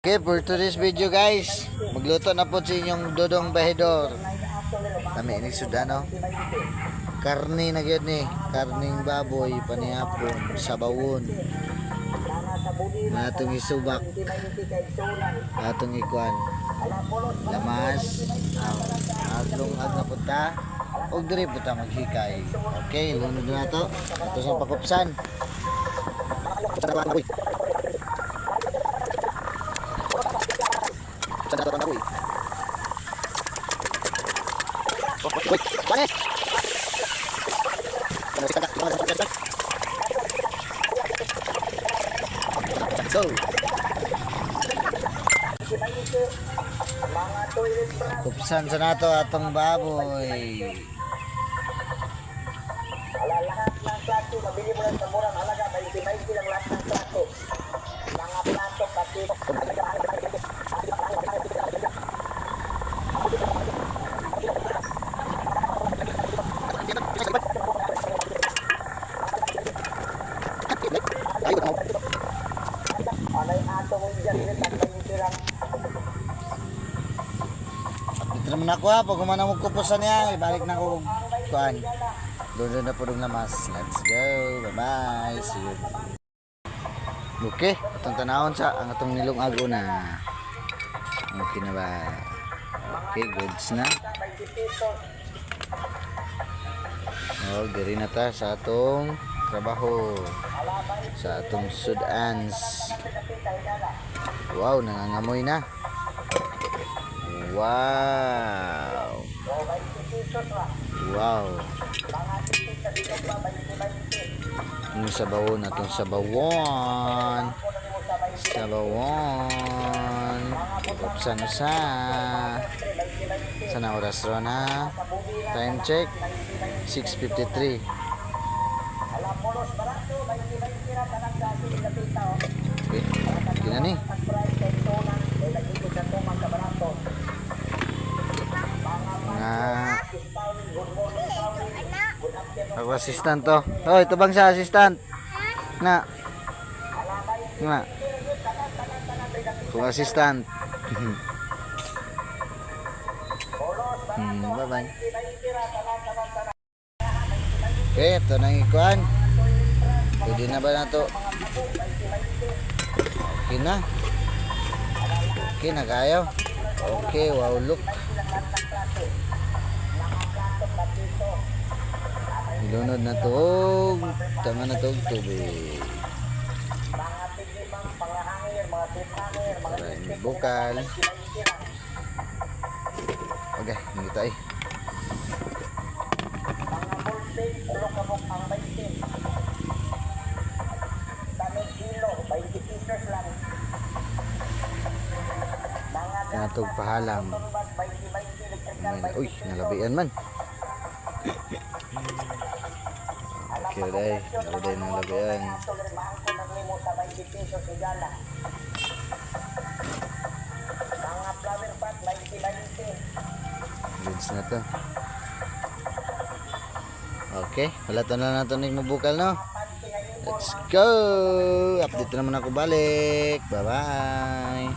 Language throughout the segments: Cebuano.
Okay, for today's video, guys, magluto na po sa inyong Dodong Bahidor. Kami ini sudah, no? Karne na gyud ni, karning baboy panihapon, sabawon. Natong isubak. Atong ikuan. Lamas, aglong ag na punta. Og diri punta maghikay. Okay, lunod na to. Ato sa pakupsan. Go. Kupsan sa nato atong baboy. Ala, lahat ng plato, mabili mo lang sa murang halaga, 20-20 lang lahat ng plato. Mga plato, pati. Anay ato mo dyan, ang 20 lang. Dito naman ako ha, pag humana mo kupusan niya, ibalik na ako kuan. Doon na po ng lamas. Let's go. Bye-bye. See you. Okay, atong tanawon sa ang atong nilong ago na. Okay na ba? Okay, goods na. 20 pesos. Oh, diri na ta sa atong trabaho. Sa atong sudans. Wow, nangangamoy na. Wow. O, 20 pesos ba? Wow. Mga titik sa bilog ba, 20-20. Yung sabawon atong sabawon. Sabawon. Kupsan usa. Sana oras ron ha. Time check. 6:53. Alam mo, los barato, 20-20 na tanang dati nilapita, oh. Okay. Kina ni. Ang price kay Tonan, ay nagiging sa tumang kabarato. Nga. Good morning, Pauli. Good afternoon. Ako assistant to. Oh, ito bang sa assistant? Na. Na. Ako assistant. Bye-bye. Okay, ito nang ikuan. Pwede na ba na to? Okay na. Okay na kayo. Okay, wow, look. Ilunod na to. Tama na to tubig. Maraming bukal. Okay, hindi tayo. Mga ballpen, ulo kabok ang 20. Tanong kilo, 20 pesos lang. Mga Natog pahalang. tumbas, 20-20, nagkakan, Uy, nalabian man. Okay, day. Nalabian, nalabian. Maangko ng limo sa 20 pesos igala. Mga flower pot, 20-20. Goods na to. Okay, wala to na nato ning mabukal, no? Let's go! Update naman ako balik. Bye-bye.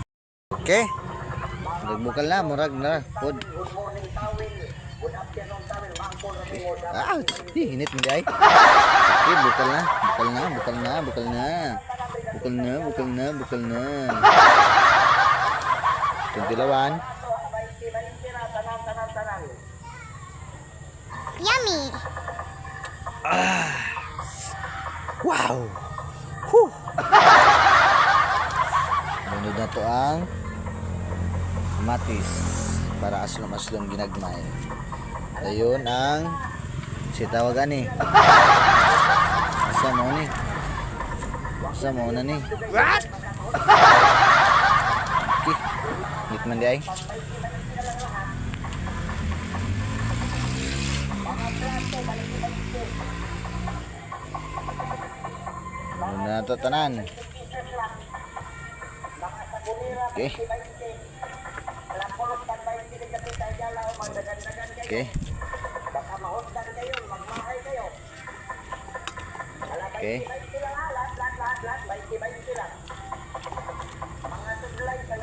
Okay. Nagbukal na, murag na. Pod. Good morning, Tawil. Good afternoon, Tawil. Maangko ng limo sa Ah, eh, init mo di ay. Okay, bukal na. Bukal na, bukal na, bukal na. Bukal na, bukal na, bukal na. Itong dilawan. 20-20 na, tanan, tanan, tanan. Yummy! Wow! Whew! Lunod na to ang matis para aslom-aslom ginagmay. Ayun ang si tawag ani. Sa mo ni. Sa mo na ni. What? Okay. Ngit man di ay. Lunod na to tanan. Okay. Okay. Baka mahusgan kayo, magmahay kayo. Okay. 20 lang ha, lahat, lahat, lahat, lahat, 20-20 lang. Mga tudlay sa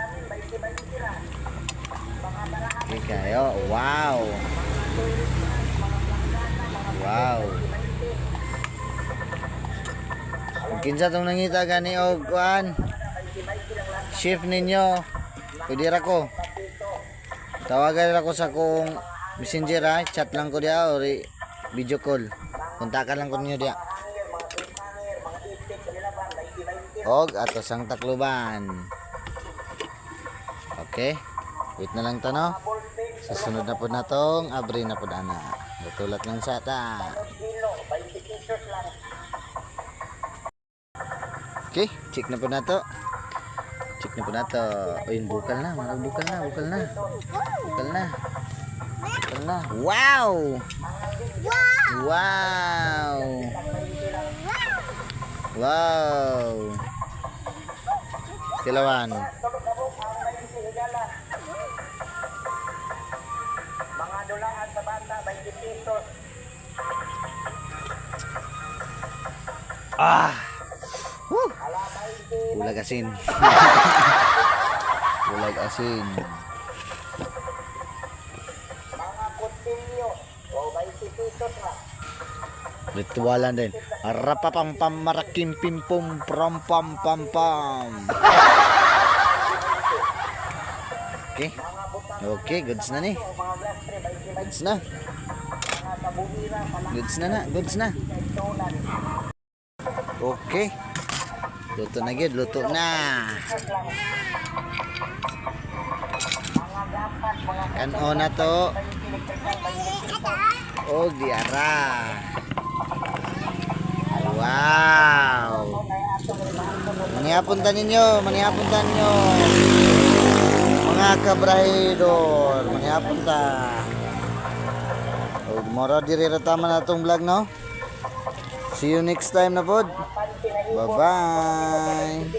Oh, wow. Wow. Kung kinsa tong nangita gani og kuan. Shift ninyo. Pwede ra ko. Tawagan ra ko sa kong messenger ha. Chat lang ko diya or video call. Kontakan lang ko ninyo diya. Og ato sang Tacloban. Okay. Wait na lang ta, no. Sa sunod na po na tong abri na po ana. Lutulat lang sa ta. Kilo, 20 pesos lang. Okay, check na po na to. Check na po na to. Ayun, bukal na. Mga bukal na, bukal na. Bukal na. Bukal na. Wow! Wow! Wow! Kilawan. Mga dulaan sa bata, 20 pesos. Ah! Woo! Bulag asin. Bulag asin. Mga kutsilyo, o 20 pesos lang. Ritualan din. Rapapam pam marakim pim pum prom pam pam pam. Okay. Okay, goods na ni. Mga glass tray, 20. Goods na. Mga kabumira, Goods na na, goods na. palakitonan. Okay. Luto na gyud, luto na. Pesos lang. Mga gapas, mga Kano na to. Og diara. Wow. Manihapon ta ninyo, manihapon ta ninyo. Mga kabrahidor, manihapon ta. Og moro diri ra tama na atong vlog, no? See you next time na pod. Bye-bye.